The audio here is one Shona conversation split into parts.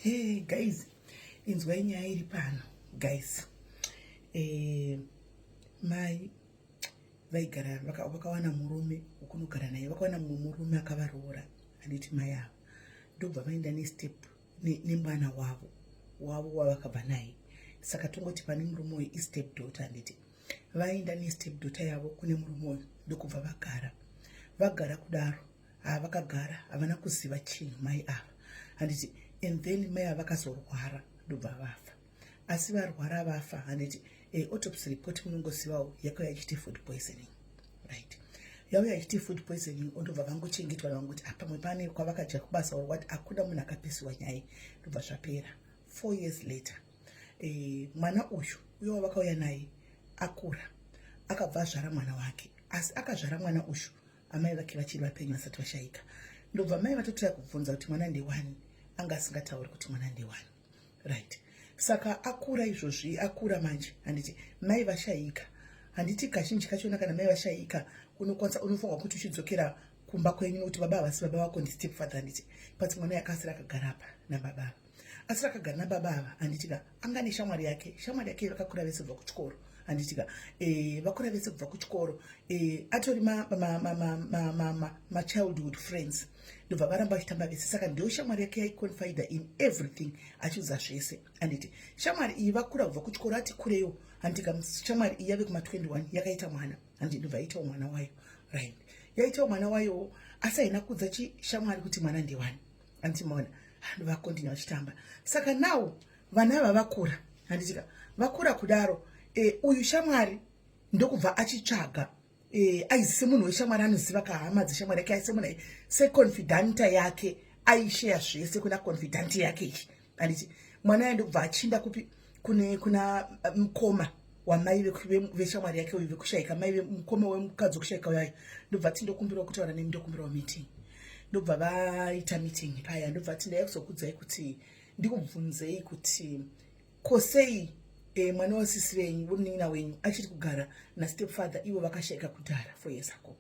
Hey guys, inzwai nyaya iri pano guys. Mai vaigara vakawana murume wekunogara naye, vakawana mumwe murume akavaroora, handiti? Mai ava ndobva vaenda nestep nemwana wavo wavakabva naye. Saka tongoti pane murume uyu istep daughter, handiti? Vaenda nestep daughter yavo kune murume uyu, ndokubva vagara. Vagara kudaro, havakagara havana kuziva chinhu mai ava, handiti? And then mai ava vakazorwara, ndobva vafa. Asi varwara vafa, handiti? Autopsy report munongozivawo yakauya ichiti food poisoning, right? Yauya ichiti food poisoning, ondobva vangochengetwa vangoti pamwe pane kwavakadya kubasa or what. Hakuna munhu akapesiwa nyaya, ndobva zvapera. 4 years later, mwana uyu uyo wavakauya naye akura, akabva azvara mwana wake. Asi akazvara mwana uyu amai vake vachiri vapenyu, vasati vashayika. Ndobva mai vatotoya kubvunza kuti mwana ndewani. Anga asingatauri kuti mwana ndewani, right? Saka akura izvozvi, akura manje, handiti? Mai vashayika, handiti? Kazhinji kachona kana mai vashayika, unokwanisa, unofanirwa kuti uchidzokera kumba kwenyu, nokuti baba havasi baba vako, ndistep father, handiti? But mwana yakasira akagara apa nababa ava, asi akagara nababa ava, handitika? Anga neshamwari yake. Shamwari yake vakakura vese kubva kuchikoro, handitika? Vakura vese kubva kuchikoro, atori machildhood friends. Ndobva varamba vachitamba vese. Saka ndio shamwari yake yaiconfida in everything, achiudza zvese, handiti? Shamwari iyi vakura kubva kuchikoro, ati kureyo, handitika? Shamwari iyi yave kuma21, yakaita mwana, handiti? Ndobva yaitawo mwana wayo, right? Yaitawo mwana wayowo, asi haina kuudza chishamwari kuti mwana ndewani, handiti? Maona, vakontinua vachitamba. Saka now vana ava vakura, handitika? Vakura kudaro, uyu shamwari ndokubva achitsvaga, aizi semunhu weshamwari anoziva kahama dzeshamwari yake, semunhu seconfidant yake, aisheya zvese kuna confidant yake iyi, handiti? Mwana aye ndokubva achinda kupi? Kune kuna mukoma wamai veshamwari yake uyu vekushayika, mai mukoma wemukadzi wekushayika uyayo. Ndobva ti, "Ndokumbirawo kutaura nemi, ndokumbirawo meeting." Ndobva vaita meeting paya. Ndobva ti, "Ndaiya kuzokudzai kuti ndikubvunzei kuti kosei mwana wasisi venyu, wemunin'ina wenyu, achiri kugara nastepfather, ivo vakashayika kudhara 4 years ago?"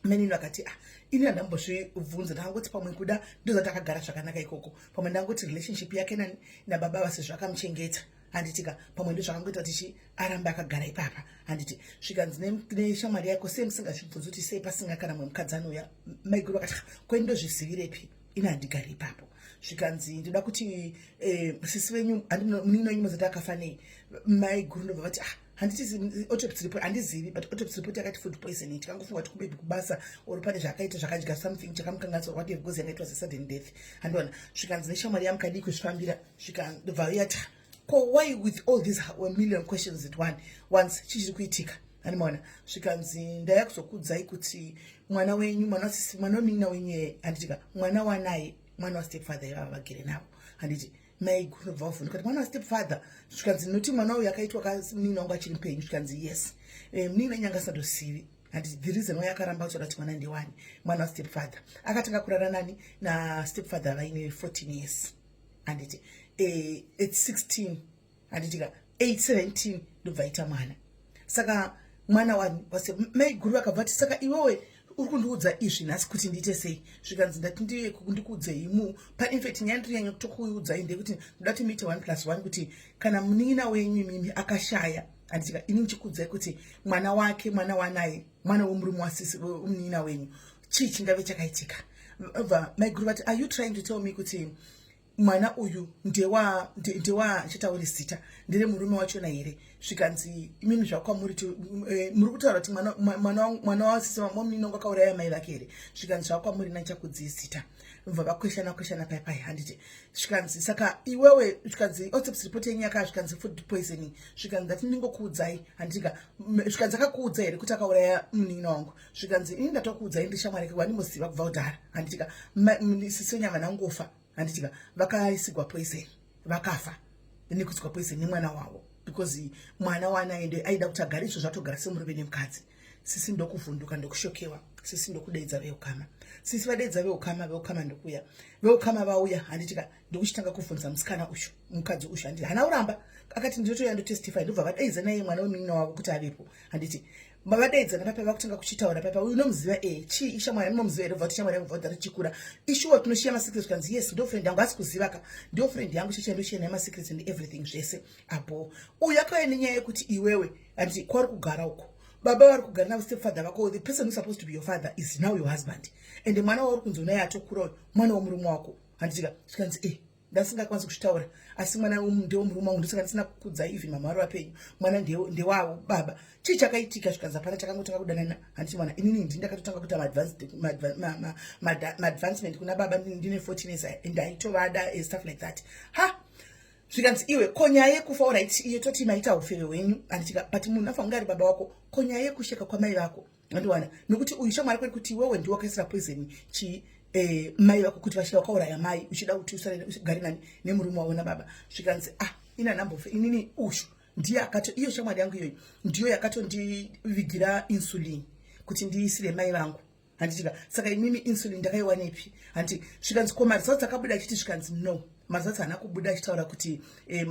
Menini vakati, "Ah, ini handambozvibvunza. Ndangoti pamwe kuda ndozati akagara zvakanaka ikoko. Pamwe ndangoti relationship yake nababa vase zvakamuchengeta, handitika? Pamwe ndo zvakangoita kuti chi arambe akagara ipapa, handiti?" Zvikanzi neshamwari yako, "Sei musingazvibvunzi kuti sei pasinga kana mumwe mukadzi anouya?" Maiguru vakati, "Kwei, ndozvizivirepi? Ini handigari ipapo." Zvikanzi, "Ndoda kuti sisi venyu, munin'ina wenyu, muzati akafa nei?" Maiguru ndobva vati, "Ah, handiti autopsy report? Handizivi, but autopsy report yakati food poisoning. Tikangofunga kuti kumaybe kubasa or pane zvaakaita, zvakadya something chakamukanganisa or whatever, because yanga it was a sudden death, handiona?" Zvikanzi neshamwari, "Yamukadii kuzvifambira?" Zvikandobva yati, "Ko why with all these million questions at one once? Chichiri kuitika, handimaona?" Zvikanzi, "Ndaya kuzokudzai kuti mwana wenyu, mwana mwana wemunin'ina wenyu, handitika? Mwana wanaye, mwana wastepfather ivava vagere navo, handiti?" Maiguru bva vavhunduka kuti, "Mwana wastepfather?" Zvikanzi, "Noti mwana uyu akaitwa kamunin'ina wangu achiri mupenyu." Zvikanzi, "Yes, munin'ina wenyu anga asingatozivi, handiti? The reason why akaramba kutaura kuti mwana ndewani, mwana wastepfather. Akatanga kurara nani? Nastepfather vaine 14 years, handiti? At 16, handitika? 8 17 ndobva aita mwana. Saka mwana wani?" Maiguru vakabva vati, "Saka iwewe uri kundiudza izvi nhasi kuti ndiite sei?" Zvikanzi, "Ndati ndikuudzei mu painfact nyaya ndirinyanya kutokuudzai ndeyekuti ndoda kuti muite one plus one, kuti kana munin'ina wenyu imimi akashaya, handitika, ini ndichikuudzai kuti mwana wake, mwana wanaye, mwana wemurume wasisi wemunin'ina wenyu, chii chingave chakaitika?" Bva maiguru vati, "Are you trying to tell me kuti mwana uyu ndewa chitauri zita ndere murume wachona here?" Zvikanzi, "Imimi zvakwamuri, muri kutaura kuti mwana wasisi wamunini wangu akauraya mai vake here?" Zvikanzi, "Zvakwamuri, nachakudzii zita." Bva vakweshana kweshana pai pai, handiti? Zvikanzi, "Saka iwewe," zvikanzi, "autopsy report yenyu yaka," zvikanzi, "food poisoning." Zvikanzi, "Ndati ndingokuudzai, handitika?" Zvikanzi, "Akakuudza here kuti akauraya munin'ina wangu?" Zvikanzi, "Ini ndatokuudzai, ndishamwari yake, wandimuziva kubva kudhara, handitika? Sisi wenyama nangofa, handitika? Vakaisigwa poison, vakafa nekuisigwa poison nemwana wavo, because mwana waanaende aida kuti agare izvo zvatogara semurume nemukadzi." Sisi ndokuvhunduka, ndokushokewa. Sisi ndokudeedza veukama. Sisi vadeedza veukama, veukama ndokuya. Veukama vauya, handitika, ndokuchitanga kubvunza musikana uyu, mukadzi uyu, handiti? Hana uramba, akati, "Ndinotoya ndotestify." Ndobva vadeedza naye mwana wemunin'ina wavo kuti avepo, handiti? Mavadaidzana papa vakutanga kuchitaura papa, uyu unomuziva e chii, ishamwari, unomuziva here? Bva shamwari yangu bva tichikura, ishuwa tinoshiya masecrets. Kanzi yes, ndo friend yangu, asi kuziva ka, ndio friend yangu cheche, ndoshiya naye masecrets and everything zvese. Apo uyu akauya nenyaya yekuti iwewe, handiti, kwauri kugara uko, baba vari kugara navo, stepfather vako, the person who supposed to be your father is now your husband, and mwana wauri kunzi unaye atokura uyu, mwana womurume wako, handitika? Zvikanzi e ndasingakwanisi kuzvitaura, asi mwana ndewomurume wangu, ndosaka ndisina kukudza even mama vari vapenyu. Mwana ndewavo baba. Chii chakaitika? Zvikanzi hapana, takangotanga kudanana, handiti mwana, inini ndi ndakatotanga kuita maadvancement kuna baba ndine 14 years and aitovada and stuff like that. Ha, zvikanzi iwe, ko nyaya yekufa? Alright, iye toti maita ufeve hwenyu, handitika, but munhu afa kunge ari baba wako. Ko nyaya yekusheka kwamai vako, andiwana? Nokuti uyu shamwari kweri kuti iwewe ndiwe wakaisira poison chii, mai vako kuti vasvika vakauraya mai, uchida kuti usare nani, nemurume wavo nababa. Zvikanzi ah, ina nambofe inini, ushu ndiye akato, iyo shamwari yangu iyoyo ndiyo yakatondivigira insulin kuti ndiisire mai vangu, handitika? Saka imimi insulin ndakaiwanepi, handi? Zvikanzi ko maresults akabuda achiti? Zvikanzi no, maresults haana kubuda achitaura kuti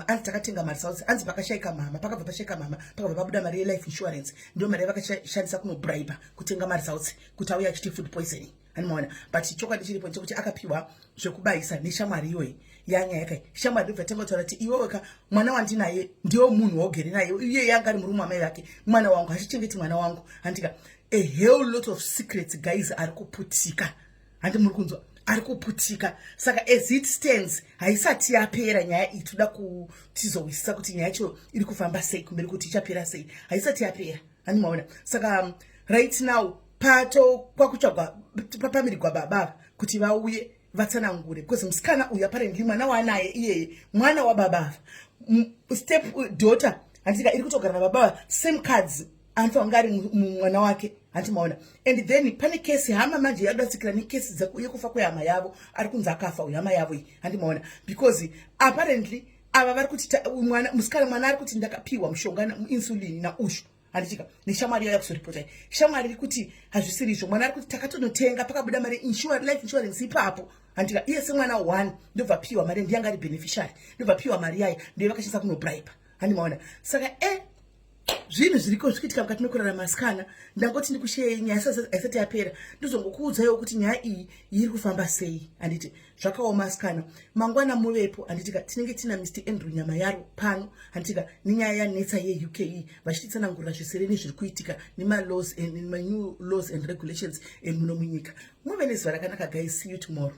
anzi takatenga maresults, anzi pakashayika mama, pakabva pashayika mama, pakabva pabuda mari yelife insurance, ndiyo mari yavakashandisa kunobribe kutenga maresults kuti auye achiti food poisoning, animaona? But chokwadi chiripo ndechekuti akapiwa zvekubayisa neshamwari iyoyi yanyaya kai. Shamwari ndobva tanga kutaura kuti iweweka, mwana wandinaye ndiwo munhu waugere naye, iye yanga ari murume wamai vake, mwana wangu hachichengeti mwana wangu, handika? A whole lot of secrets, guys, ari kuputika, handi muri kunzwa? Ari kuputika. Saka as it stands, haisati yapera nyaya iyi. Toda kutizowisisa kuti nyaya yacho iri kufamba sei kumberi, kuti ichapera sei. Haisati yapera, handi maona? Saka right now pato kwakutsvagwa, papamirigwa baba kuti vauye vatsanangure, because musikana uyu apparently mwana waanaye iyeye mwana wababa, step daughter, handika, iri kutogara nababa, same cards, anofanira kunge ari mwana wake, handi maona? And then pane kesi, hama manje yadatsikira nekesi yekufa kwehama yavo, ari kunzi akafa uyu, hama yavo iyi, handi maona? Because apparently ava vari kuti mwana musikana, mwana ari kuti ndakapiwa mushonga, insulin, naushu, handichika, neshamwari yauya kuzoripota. Shamwari iri kuti hazvisiri izvo. Mwana ari kuti takatonotenga, pakabuda mari life insurance ipapo, handika? Iye semwana one ndobva piwa mari, ndiyanga ari beneficiary, ndobva piwa mari yayo, ndiyo vakashandisa kunobribe, handi maona? Saka zvinhu zviriko zviri kuitika mukati mekurarama, asikana. Ndangoti ndikusheyei, nyaya haisati yapera, ndozongokuudzaiwo kuti nyaya iyi iri kufamba sei, handiti? Zvakaoma, asikana. Mangwana muvepo, handitika? Tinenge tina Mr Andrew Nyama yaro pano, handitika, nenyaya yanetsa yeUK, vachititsanangurira zvisere nezviri kuitika nemalaws, manew laws and regulations emuno munyika. Muve nezuva rakanaka, guys. See you tomorrow.